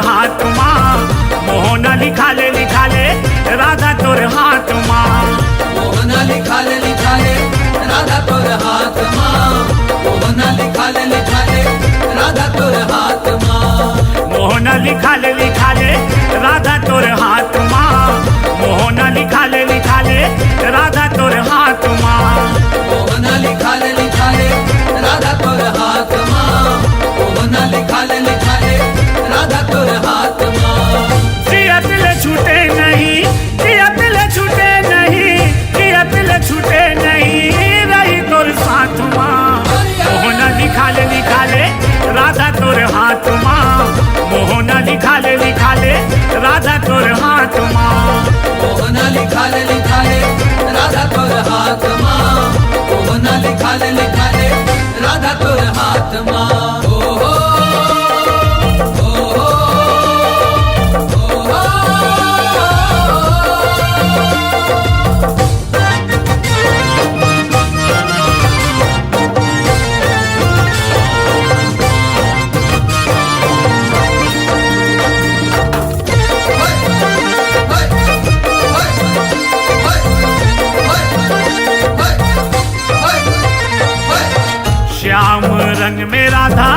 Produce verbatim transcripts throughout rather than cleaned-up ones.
हाथ मा मोहना लिखा ले, लिखा ले राधा तोर हाथ मा। मोहना लिखा ले, लिखा ले राधा तोर हाथ मा। मोहना लिखा ले, लिखा ले राधा तोर हाथ मा। मोहना लिखा ले, लिखा ले राधा तोर हाथ मा। मोहना लिखा ले, लिखा ले राधा तोर हाथ मा। मोहना लिखा ले, लिखा ले राधा तोर हाथ मा। मोहना लिखा ले, लिखा ले राधा तोर हाथ मा। जियत ले छूटे नहीं, जियत ले छूटे नहीं, जियत ले छूटे नहीं रही तोर साथ मा। मोहना लिखा ले, लिखा ले राधा तोर हाथ मा। मोहना लिखा ले, लिखा ले राधा तोर हाथ मा। मोहना लिखा ले, लिखा ले राधा तोर हाथ मा। मोहना लिखा ले, लिखा ले राधा तोर हाथ मा। ओ हो, ओ हो, ओ हो। श्याम रंग में राधा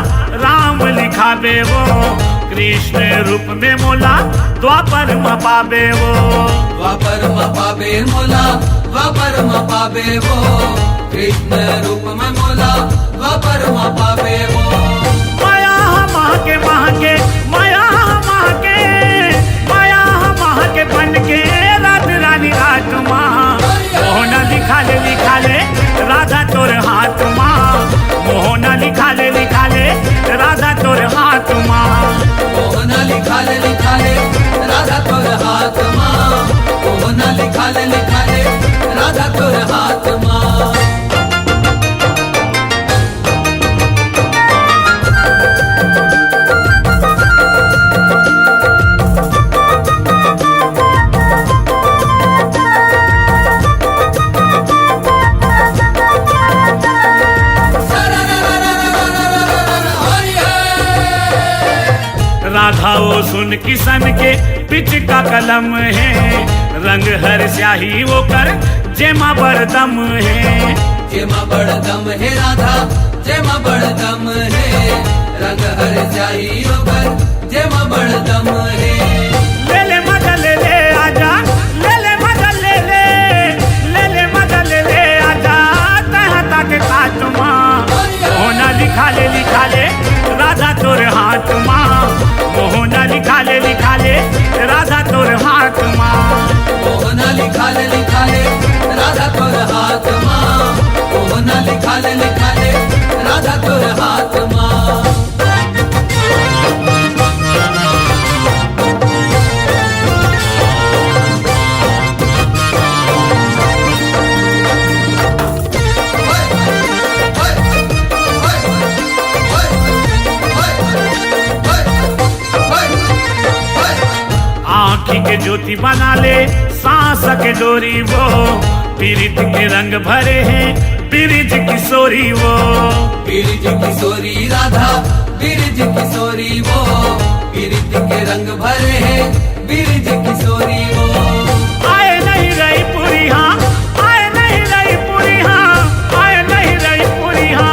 राम लिखाबे वो, कृष्ण रूप में मोला द्वापर म पाबे वो। द्वापर म पाबे मोला, द्वापर म पाबे वो, कृष्ण रूप में मोला द्वापर म पाबे वो। माया ह माँ के, माँ के, माया ह माँ के, माया ह माँ के बन के रात रानी रात माँ। मोहना लिखा ले, लिखा ले राधा तोर हाथ मा। मोहना लिखा ले, लिखा ले राधा तोर हाथ मा। मोहना लिखा ले, लिखा ले राधा तोर हाथ मा। मोहना लिखा ले, लिखा ले राधा तोर हाथ मा। राधा वो सुन किसन के पिच का कलम हे, रंग हर स्याही वो कर जेमा बड़ दम हे। जेमा बड़ दम हे राधा, जेमा बड़ दम हे, रंग हर स्याही वो कर जेमा बड़ दम हे। ले ले मजा ले ले आजा, ले ले मजा ले ले, ले ले मजा ले ले आजा, तह तक काट मा। मोहना लिखा ले, लिखा ले राधा तोर हाथ मा। मोहना लिखा ले, लिखा ले राधा तोर हाथ मा। मोहना लिखा ले, लिखा ले राधा तोर हाथ मा। मोहना लिखा ले, लिखा ले राधा तोर हाथ मा। आँखी के ज्योति बना ले, सांस के डोरी वो, पीरित के रंग भरे हे बिरिज किशोरी वो। बिरिज किशोरी राधा, बिरिज किशोरी वो, पीरित के रंग भरे हे बिरिज किशोरी वो। आए नहीं रही पुरिहा, आए नहीं रही पुरिहा, आए नहीं रही पुरिहा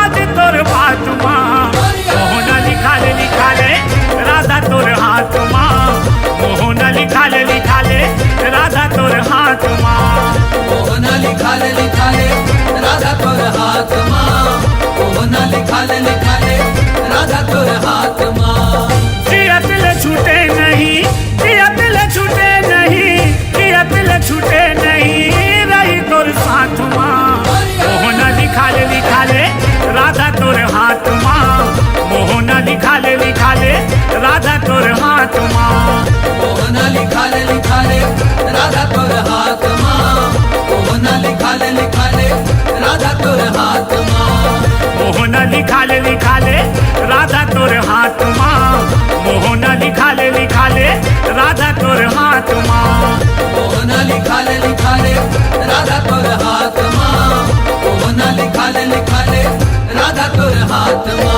आज तोर बात मा। मोहना लिखा ले, लिखा ले राधा तोर हाथ मा। मोहना लिखा ले, लिखा ले राधा तोर हाथ मा। मोहना लिखा ले, लिखा ले राधा तोर हाथ मा। मोहना लिखा ले, लिखा ले राधा तोर हाथ मा। जियत ले छूटे नहीं, जियत ले छूटे नहीं, जियत ले छूटे नहीं रही तोर साथ मा। मोहना लिखा ले, लिखा ले राधा तोर हाथ मा। मोहना लिखा ले, लिखा ले राधा तोर हाथ मा। मोहना लिखा ले, लिखा ले राधा तोर हाथ मा। मोहना लिखा ले, लिखा ले राधा तोर हाथ मा। मोहना लिखा ले, लिखा ले राधा तोर हाथ मा। मोहना लिखा ले, लिखा ले राधा तोर हाथ मा। मोहना लिखा ले, लिखा ले राधा तोर हाथ मा। मोहना लिखा ले, लिखा ले राधा तोर हाथ मा।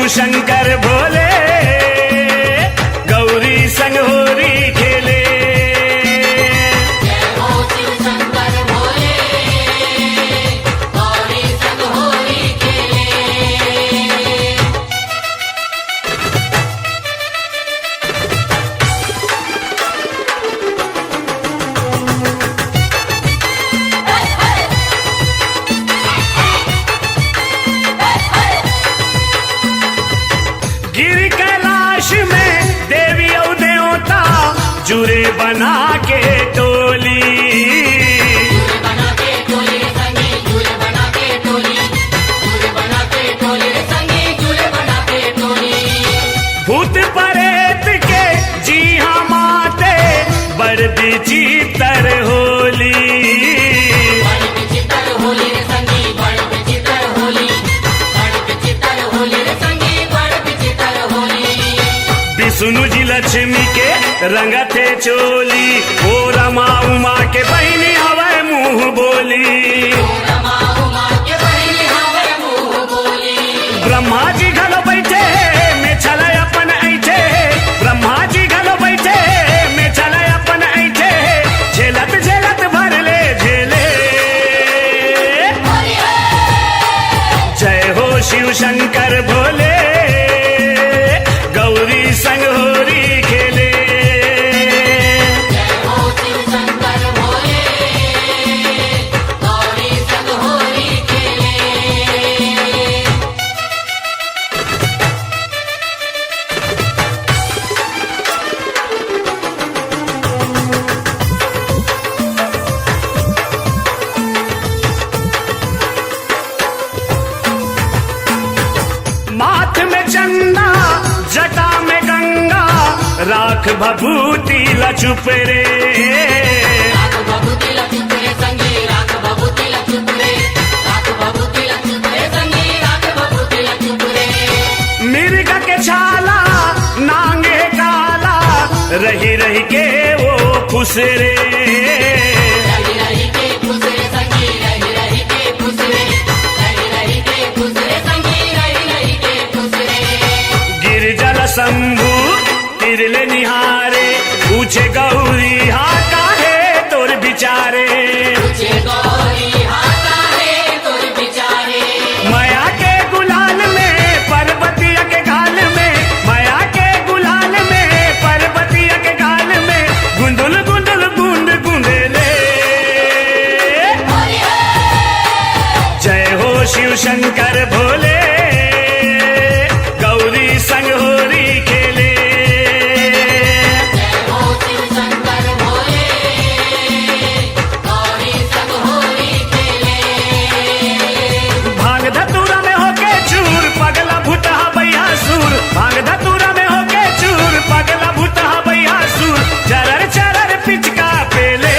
शंकर भोले, गौरी संग होरी खेले। गिर कैलाश में देवी अउ देवता, जुरे बना के टोली। भूत परेत के जिहां माते, बड़ बिचितर होली। विष्णु जी लक्ष्मी के रंगथे चोली, ओ रमा उमा के बहिनी हवय मुंह बोली। ब्रह्मा जी घलो बइठे हे, मेछला अपन अइठे हे। ब्रह्मा जी घलो बइठे हे, मेछला अपन अइठे हे। झेलत झेलत भर ले झेले। जय हो शिव शंकर भोले, गौरी संग होरी खेले। माथ में चंदा, जटा में गंगा, राख भभूति ला चुप रे। मिर्ग के छाला, नांगे काला, रहि रहि के ओ खुस रे। गिरजा ल शंभू तिर ले निहारे, पूछे गौरी हा काहे तोर बिचारे। मया के गुलाल में, पार्वतिया के गाल में, मया के गुलाल में, पार्वतिया के गाल में, गुंदुल गुंदुल बूंद गुंदेले। जय हो शिव शंकर भोले, गौरी संग होरी खेले। भांग धतूरा में होके चूर, पगला भूतहा बैहासुर। भांग धतूरा में होके चूर, पगला भूतहा बैहासुर। चरर चरर पिचका पेले।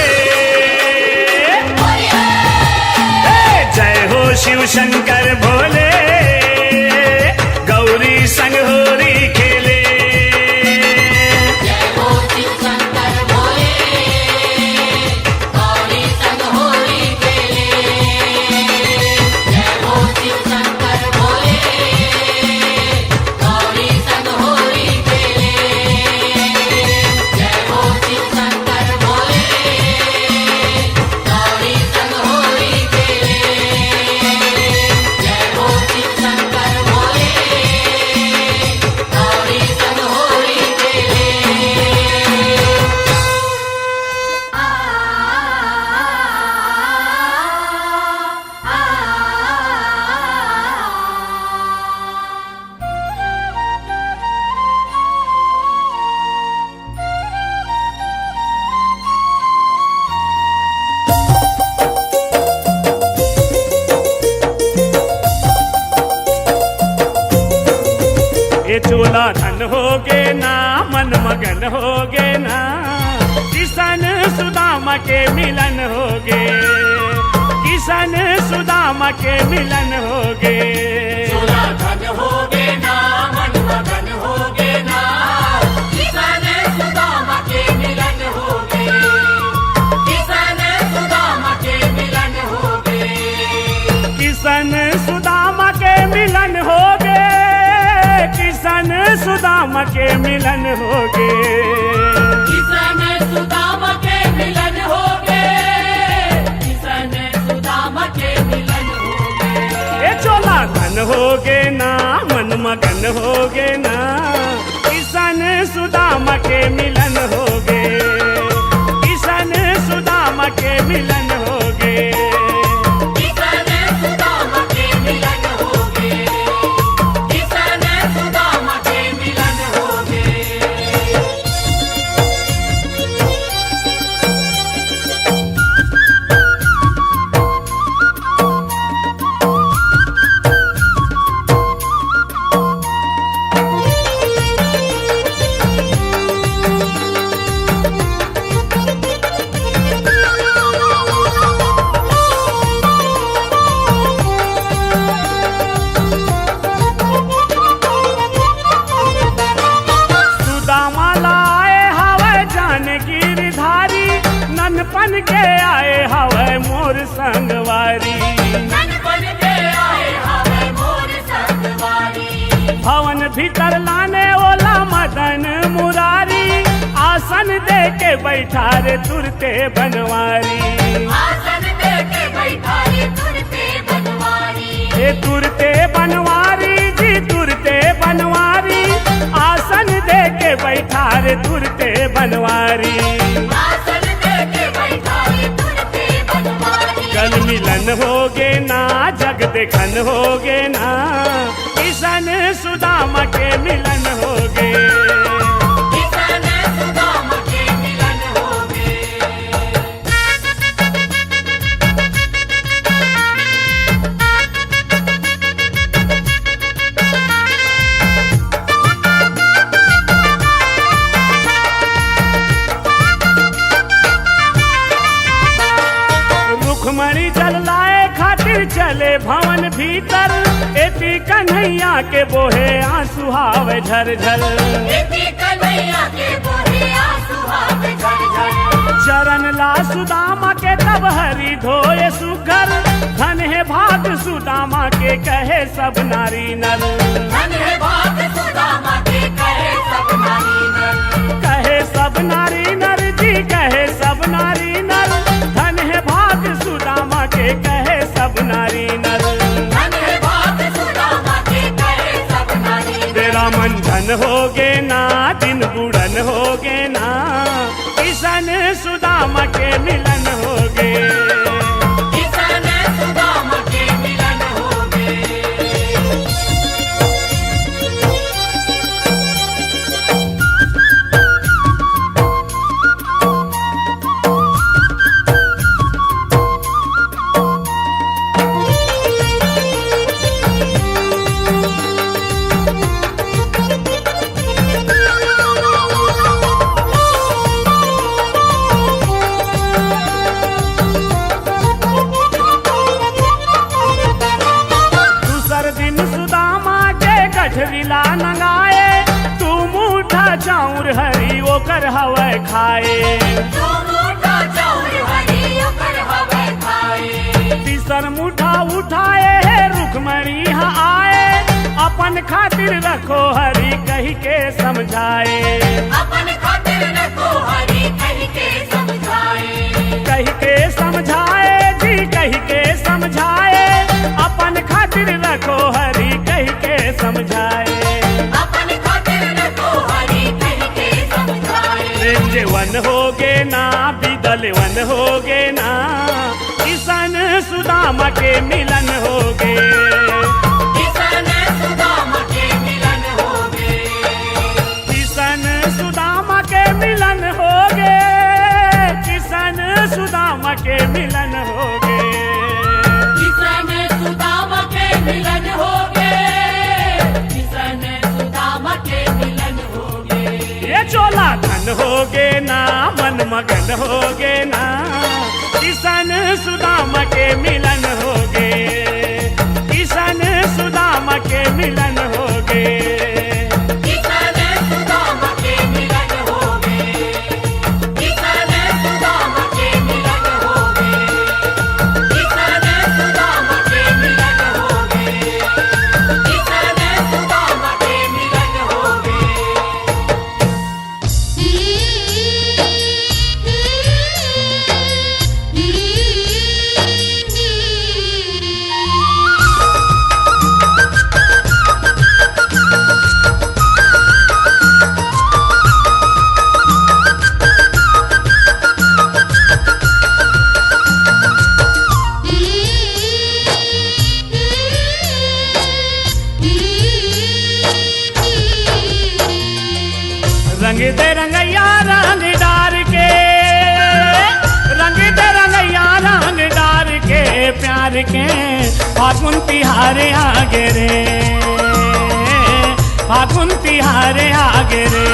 हे, जय हो शिव शंकर भोले, गौरी संग होरी खेले। ए चोला धन होगे ना, मन मगन होगे ना, किसन सुदामा के मिलन होगे, किसन सुदामा के मिलन होगे। चोला धन होगे ना, मन मगन होगे ना, किसन सुदामा के मिलन होगे, किसन सुदामा के मिलन होगे। किसन सुदामा के मिलन होगे, के मिलन होगे। किसन सुदामा के मिलन होगे, किसन सुदामा के मिलन होगे। ए चोला धन होगे ना, मन मगन होगे ना, किसन सुदामा के मिलन होगे, किसन सुदामा के मिलन होगे। किसन सुदामा के मिलन होगे, किसन सुदामा के मिलन होगे। सुदामा लाए हवय जान गिरधारी, ननपन के आए हवय मोर संगवारी। ननपन के आए हवय मोर संगवारी। भवन भीतर लाने ओला मदन मुरारी, आसन दे के बैठारे तुरते बनवारी। आसन दे के बैठारे तुरते बनवारी। ए तुरते बनवारी जी, तुरते बनवारी, आसन दे के बैठारे तुरते बनवारी। आसन दे के बैठारे तुरते बनवारी। कल मिलन होगे ना, जग देखन होगे ना, किसन सुदामा के मिलन होगे। किसन सुदामा के मिलन होगे। रुक्मणी जल लाए खातिर चले भवन भीतर, एती कन्हैया के बोहे आंसू हावे झरझर। एती कन्हैया के बोहे आंसू हावे झरझर। चरण ला सुदामा के तब हरि धोए सुघर, धन हे भाग सुदामा के कहे सब नारी नर। धन हे भाग सुदामा के कहे सब नारी नर। कहे सब नारी नर जी, कहे सब नारी नर, धन हे भाग सुदामा के कहे सब नारी नर। धन हे भाग सुदामा के कहे सब नारी नर। तेरा मन धन होगे ना, दिन बुढ़न होगे ना, किसन सुदामा के मिलन होगे। किसन सुदामा के मिलन होगे। दूसर दिन सुदामा के गठरी ला नंगाए, दू मुठा चाउर हरी ओकर हवय खाए। दू मुठा चाउर हरी ओकर हवय खाए। तीसर मुठा उठाए हे रुक्मणी ह आए, अपन खातिर रखो हरी कहि के समझाए। अपन खातिर रखो हरी कहि के समझाए। कहि के समझाए जी, कहि के समझाए, अपन खातिर रखो हरी कहि के समझाए। अपन खातिर रखो हरी कहि के समझाए। प्रेम जे वन होगे ना, बिदल वन होगे ना, किसन सुदामा के मिलन होगे। किसन सुदामा के मिलन होगे। किसन सुदामा के मिलन होगे। किसन सुदामा के मिलन होगे। किसन सुदामा के मिलन होगे। किसन सुदामा के मिलन होगे। ये चोला धन होगे ना, मन मगन होगे ना, किसन सुदामा के मिलन होगे। किसन सुदामा के मिलन होगे। किसन सुदामा के मिलन होगे। किसन सुदामा के मिलन होगे। किसन सुदामा के मिलन होगे। किसन सुदामा के मिलन होगे। अरे आगे रे, फागुन तिहार आगे रे।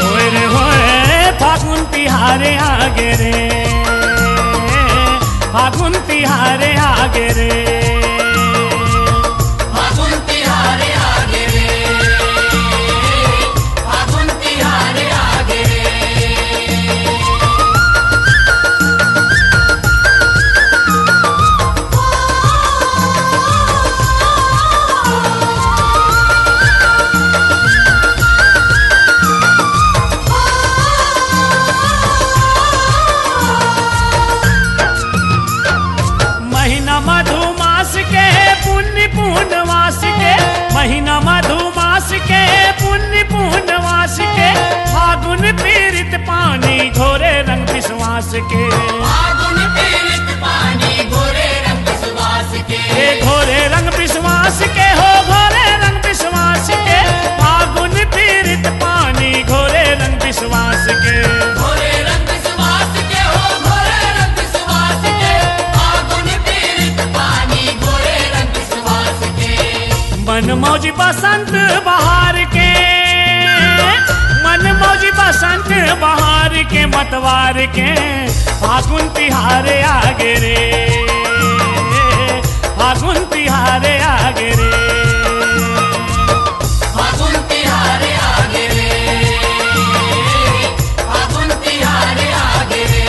ओए रे होए, फागुन तिहार आगे रे, फागुन तिहार आगे रे। फागुन तिहार आगे रे, फागुन तिहार आगे रे। महीना मधुमास के पुण्य पूर्णवास के, महीना मधुमास के पुण्य पूर्णवास के, फागुन पीड़ित पानी घोरे रंग विश्वास के। फागुन पीड़ित पानी घोरे रंग विश्वास के। हे घोरे रंग विश्वास के हो, घोरे रंग विश्वास के, फागुन पीड़ित पानी घोरे रंग विश्वास के। घोरे रंग विश्वास के हो, घोरे रंग विश्वास के, फागुन पीड़ित पानी घोरे रंग विश्वास के। मन मौजी बसंत बहार के, मन मौजी बसंत बहार के, मतवार के, फागुन तिहार आगे रे, फागुन तिहार आगे रे। फागुन तिहार आगे रे, फागुन तिहार आगे रे।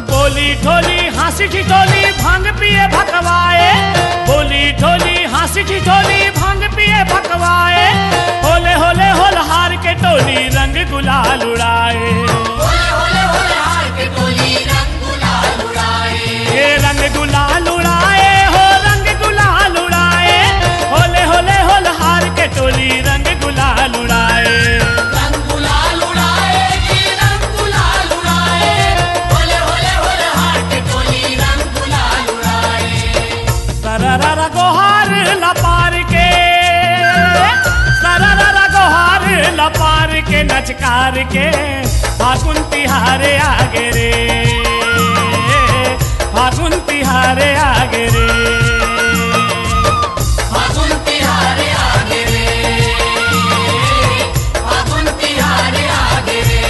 बोली ढोली हाँसी ठिठोली भांग पिए भकवाए, बोली ढोली हाँसी ठिठोली भांग पिए भकवाए, होले होले होलहार के टोली रंग गुलाल उड़ाए। होले होले होलहार के टोली रंग गुलाल उड़ाए। ये रंग गुलाल उड़ाए हो, रंग गुलाल उड़ाए, होले होले होलहार के टोली रंग गुलाल उड़ाए। रंग गुलाल उड़ाए जी, रंग गुलाल उड़ाए, होले होले होलहार के टोली रंग गुलाल उड़ाए। सररर गोहार लपार के, सररर गोहार लपार के, नचकार के, फागुन तिहार आगे रे, फागुन तिहार आगे रे। फागुन तिहार आगे रे, फागुन तिहार आगे रे।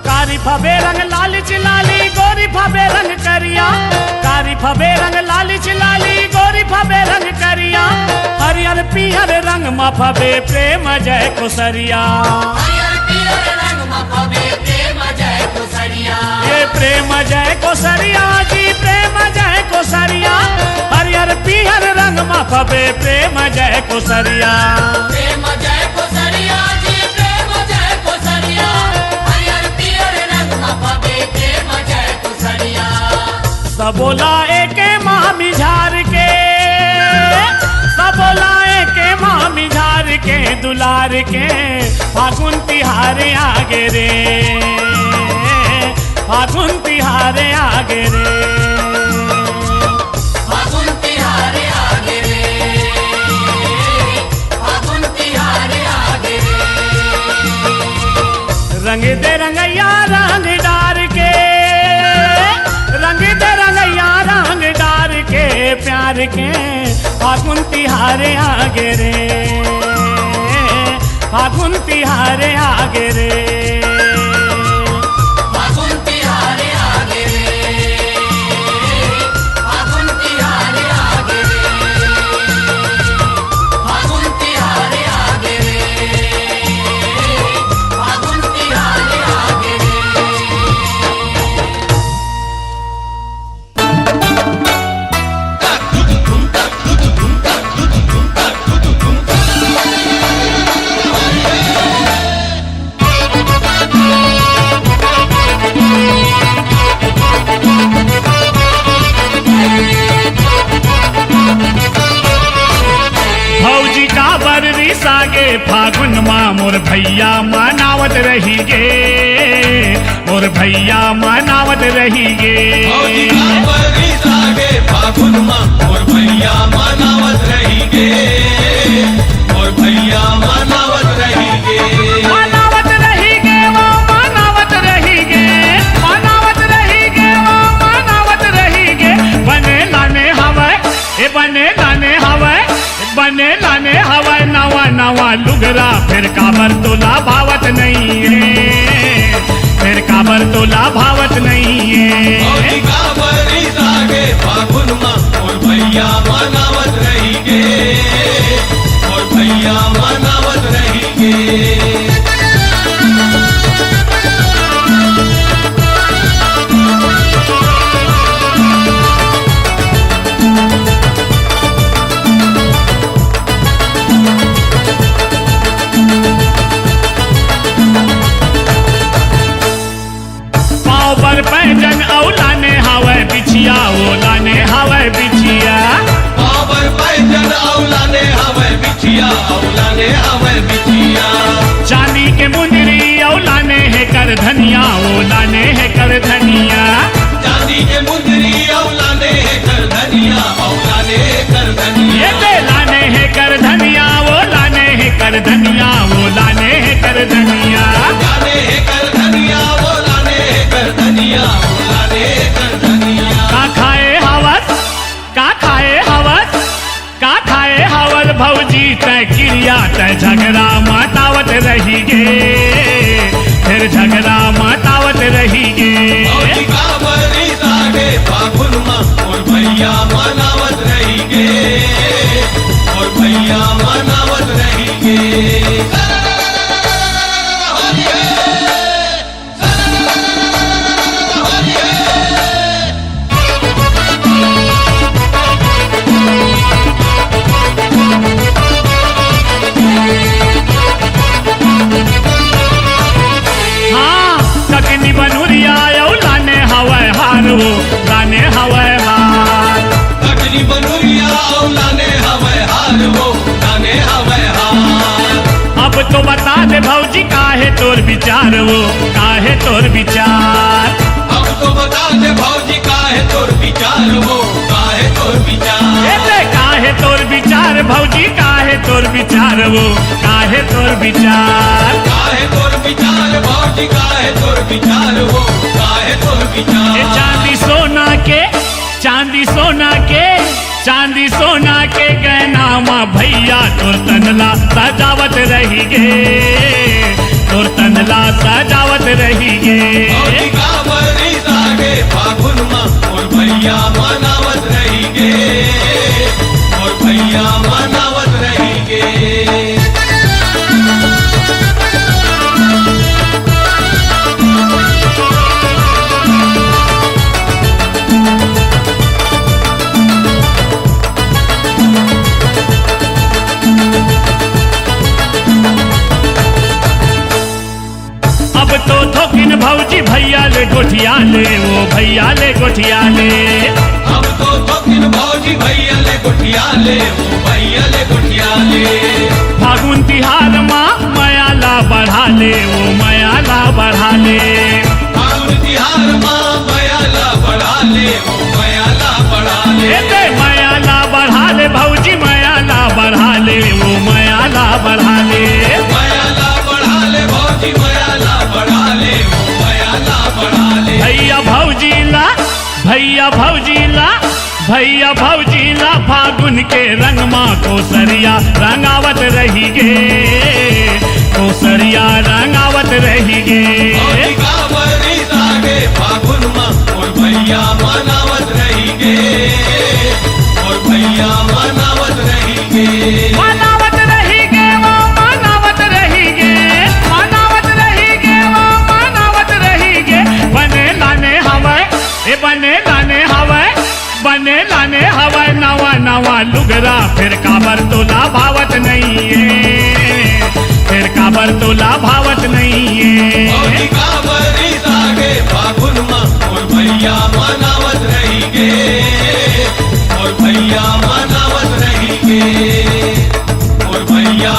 कारी फबे रंग लालिच लाली, गोरी फबे रंग करिया। कारी फबे रंग लालिच लाली, गोरी फबे रंग करिया। हरियर पियर रंग म फबे प्रेम जय कोसरिया। हरियर पियर रंग म फबे प्रेम जय कोसरिया। ये प्रेम जय कोसरिया जी, प्रेम जय कोसरिया। हरियर पियर रंग म फबे प्रेम जय कोसरिया। प्रेम जय कोसरिया जी, प्रेम जय कोसरिया। हरियर पियर रंग म फबे प्रेम जय कोसरिया। सबोला एके मामी झार के, सबोला एके मामी झार के, दुलार के, फागुन तिहार आगे रे, फागुन तिहार आगे रे। फागुन तिहार आगे रे, फागुन तिहार आगे रे। रंग दे रंगैया रंग डार के, रंग दे रंगैया रंग डार के, प्यार के, फागुन तिहार आगे रे, फागुन तिहार आगे रे। फागुन तिहार आगे रे, फागुन तिहार आगे रे, फागुन तिहार आगे रे। सागे फागुन मा मोर भैया मनावत रही गे, मोर भैया मनावत रही गे। भौजी काबर सागे फागुन मा मोर भैया मनावत रही गे, मोर भैया मनावत रही गे। मनावत रही गे वो, मनावत रही गे, मनावत रही गे वो, मनावत रही गे। बने लाने हवय, ए बने लाने हवय, बने लाने हवय नवा नवा लुगरा, फेर काबर तोला भावत नइये, फेर काबर तोला भावत नइये। भौजी काबर रिसागे फागुन मा मोर भैया मनावत रहिगे, मोर भैया मनावत रहिगे। पाँव बर पैजन अउ लाने हावय बिछिया, ओ लाने हावय बिछिया। पाँव बर पैजन अउ लाने हावय बिछिया, अउ लाने हावय बिछिया। चांदी के मुंदरी अउ लाने हे करधनिया, ओ लाने हे करधनिया। चांदी के मुंदरी अउ लाने हे करधनिया, अउ लाने हे करधनिया। ये दे लाने हे करधनिया, ओ लाने हे करधनिया, ओ लाने हे करधनिया। लाने हे करधनिया, ओ लाने हे करधनिया, ओ लाने हे करधनिया। का खाए हवस, का खाए हवस, का खाए हवस भौजी तैं किरिया, तैं झगरा मतावत रहिगे, फेर झगरा मतावत रहिगे। भौजी काबर रिसागे फागुन मा मोर भैया मनावत रहिगे, मोर भैया मनावत रहिगे। हाँ, ककनी बनुरिया अउ लाने हवय हार वो, लाने हवय हार। ककनी बनुरिया अउ लाने हवय हार वो, लाने हवय हार। अब तो बता दे भौजी काहे तोर विचार वो, काहे तोर विचार। अब तो बता दे भौजी काहे तोर विचार वो, काहे तोर विचार। ए बे, काहे तोर विचार भौजी, काहे तोर विचार वो, काहे तोर विचार। काहे तोर विचार भौजी, काहे तोर विचार वो, काहे तोर विचार। ए चांदी सोना के, चांदी सोना के, चांदी सोना के गहना मा भैया तोर तन ला सजावत रहिगे, तोर तन ला सजावत रहिगे। भौजी काबर रिसागे फागुन मा मोर भैया मनावत रहिगे, मोर भैया मनावत रहिगे। अब तो थोकिन भौजी भैया ले गोठिया ले, ओ भैया ले गोठिया ले। अब तो थोकिन भौजी भैया ले गोठिया ले, ओ भैया ले गोठिया ले। फागुन तिहार मा मया ला बढ़ा ले, ओ मया ला बढ़ा ले। फागुन तिहार मा मया ला बढ़ा ले, ओ मया ला बढ़ा ले। ए बे मया ला बढ़ा ले भौजी, मया ला बढ़ा ले, ओ मया ला बढ़ा ले। मया ला बढ़ा ले भौजी, मया ला बढ़ा ले, ओ मया ला बढ़ा ले। भैया भौजी ला, भैया भौजी ला, भैया भौजी ला फागुन के रंग मा कोसरिया रंगावत रहिगे, कोसरिया रंगावत रहिगे। भौजी काबर रिसागे फागुन मा मोर भैया मनावत रहिगे, मोर भैया मनावत रहिगे। मनावत रहिगे वो, मनावत रहिगे, मनावत रहिगे वो, मनावत रहिगे। बने लाने हवय, ए बने लाने हवय, बने लाने हवय नवा नवा लुगरा, फेर काबर तोला भावत नइये, फेर काबर तोला भावत नइये। भौजी काबर रिसागे फागुन मा मोर भैया मनावत रहिगे, मोर भैया मनावत रहिगे, मोर भैया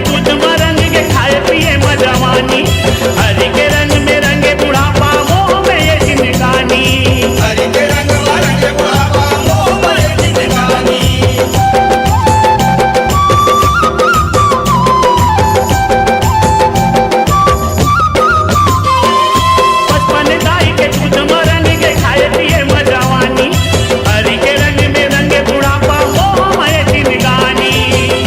दूध म रंग के खाए पिए म जवानी, हरी के रंग में रंगे बुढ़ापा, मोह में ये जिंदगानी। हरी के रंग म रंगे बुढ़ापा, मोह में ये जिंदगानी। बचपन दाई के दूध म रंग के खाए पिए म जवानी, हरी के रंग में रंगे बुढ़ापा, मोह में ये जिंदगानी।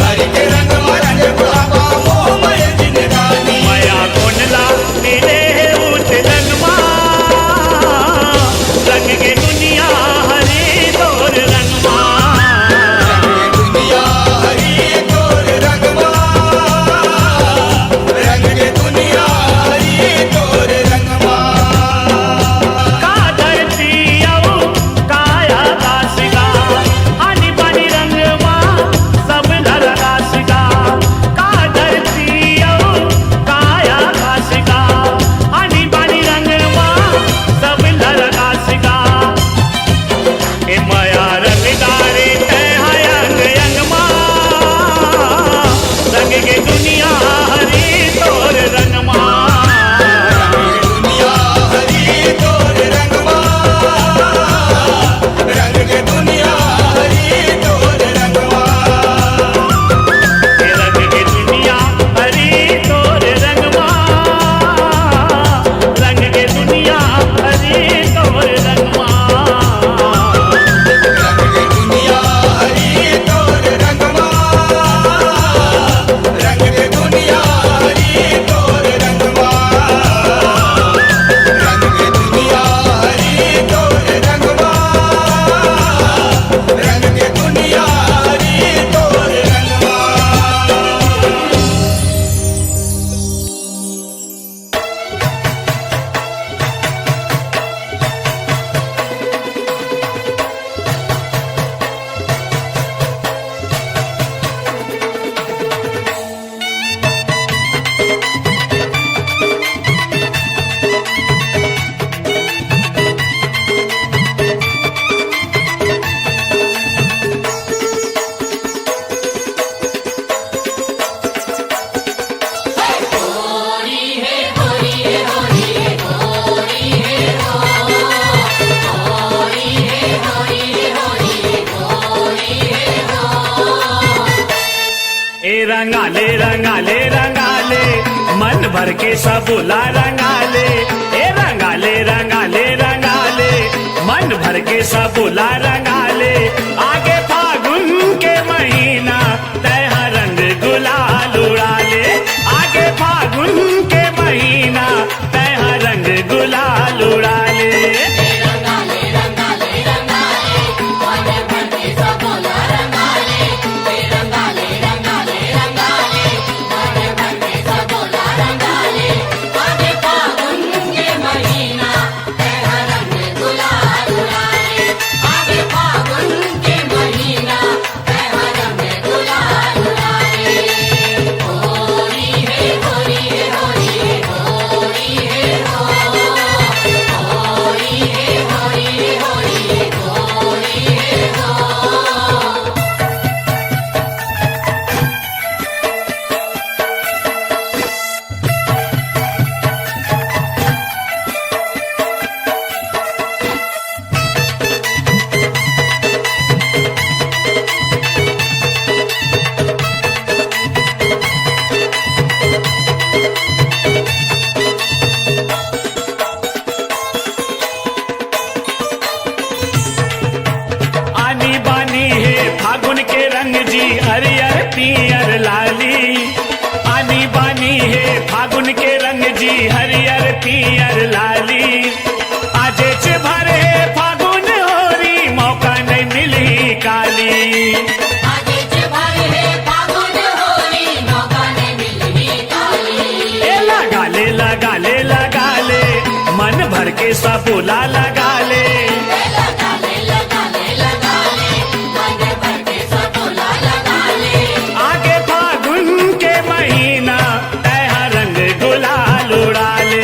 हरी के रंग म रंगे बुढ़ापा, मोह में ये जिंदगानी। मया कोन ला मिले हे उठ रंगमा, रंग के दुनिया हरी तोर रंगमा। रंग के दुनिया हरी तोर रंगमा, रंग के दुनिया हरी तोर रंगमा। का धरती अउ का आकाश गा, आनी बानी रंगमा सब ल रंगास गा। का धरती अउ का आकाश गा, आनी बानी रंगमा सब ल रंगास गा। ए मया रंगदारे तैं हा अंग अंग मा, रंग के दुनिया हरी तोर रंगमा। रंग के दुनिया हरी तोर रंगमा, रंग के दुनिया हरी तोर रंगमा। ए रंग के दुनिया हरी तोर रंगमा, रंग के दुनिया हरी तोर रंगमा। रंग के दुनिया हरी तोर रंगमा। रंग के दुनिया हरी तोर रंगमा। रंग के दुनिया हरी तोर रंगमा। रंग के दुनिया हरी तोर रंगमा। ए रंगाले रंगाले रंगाले, मन भर के सबोला रंगाले। ए रंगाले रंगाले रंगाले, मन भर के सबोला रंगाले। आगे फागुन के महीना, तैं हा रंग गुलाल उड़ा ले। आगे फागुन के महीना, तैं हा रंग गुलाल उड़ा ले। आनी बानी हे फागुन के रंग जी, हरियर पियर लाली। आनी बानी हे फागुन के रंग जी, हरियर पियर लाली। आजेच भर हे फागुन होरी, मौका नहीं मिली काली। आजेच भर हे फागुन होरी, मौका नहीं मिली काली। ए लगा ले, लगा ले, लगा ले, मन भर के सबोला लगा ले। आगे फागुन के महीना, तैं हा रंग गुलाल उड़ा ले।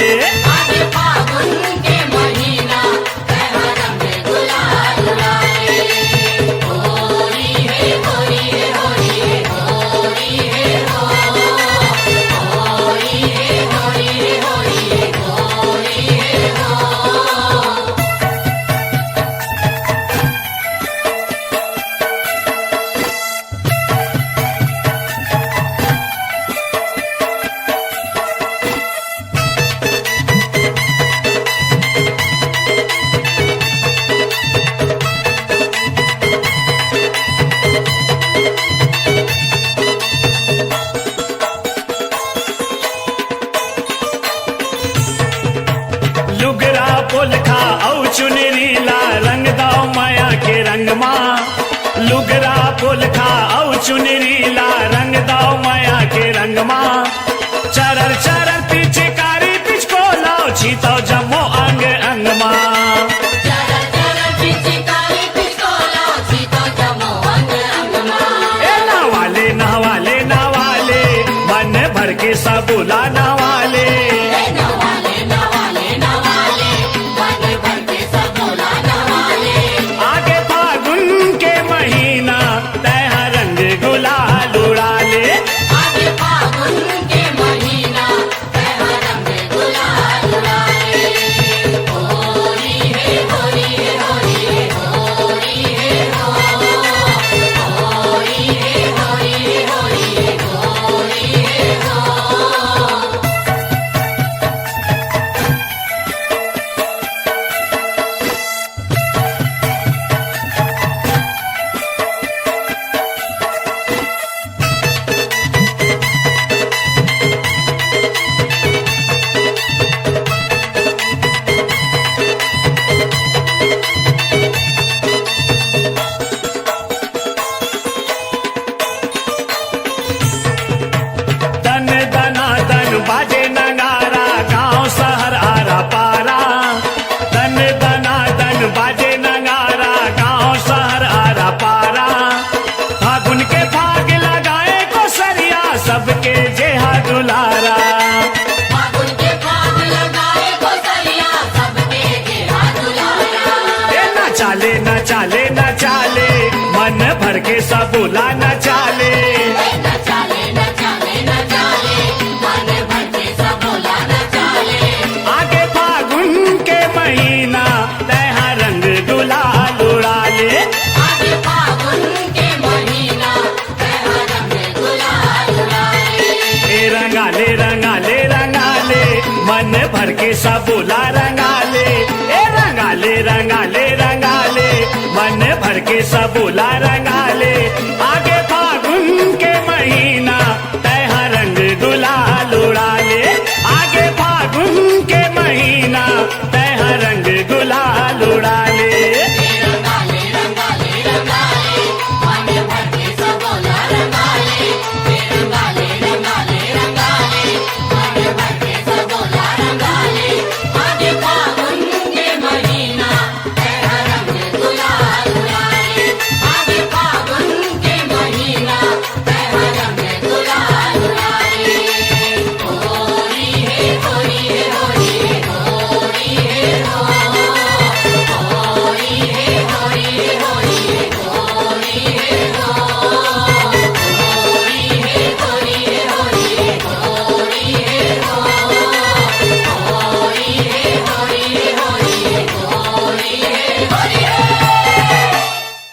चुनरी ला रंग दव मया के रंग मा, चरर चरर पिचकारी पिचको लव छीतव जम्मो अंग अंग मा। चरर चरर पिचकारी पिचको लव छीतव जम्मो अंग अंग मा। ए नवाले नवाले नवाले, मन भर के सबुला नवाले। ए नवाले नवाले नवाले, मन भर के सबुला नवाले। आगे फागुन के महीना, तैहा रंग गुलाल उड़ा ले। आगे फागुन के महीना, तैहा रंग गुलाल उड़ा ले। होरी हे, होरी हे, होरी हे, होरी हे हो। होरी हे, होरी हे, होरी हे, होरी हे हो। दन दना दन बाजे नगारा, गांव शहर आरा पारा। दन दना दन बाजे नगारा, गांव शहर आरा पारा। फागुन के फाग लगाए कोसरिया, सबके जेहा दुलारा। फागुन के फाग लगाए कोसरिया, सबके जेहा दुलारा। ए नचाले नचाले नचाले, मन भर के सबुला नचाले। ए नचाले नचाले नचाले, मन भर के सबुला नचाले। आगे फागुन के महीना, तैहा रंग गुलाल उड़ा ले। आगे फागुन के महीना, तैहा रंग गुलाल उड़ा ले। ए रंगाले रंगाले रंगाले, मन भर के सबुला रंगाले। ए रंगाले रंगाले रंगाले, मन भर के सबुला रंगाले।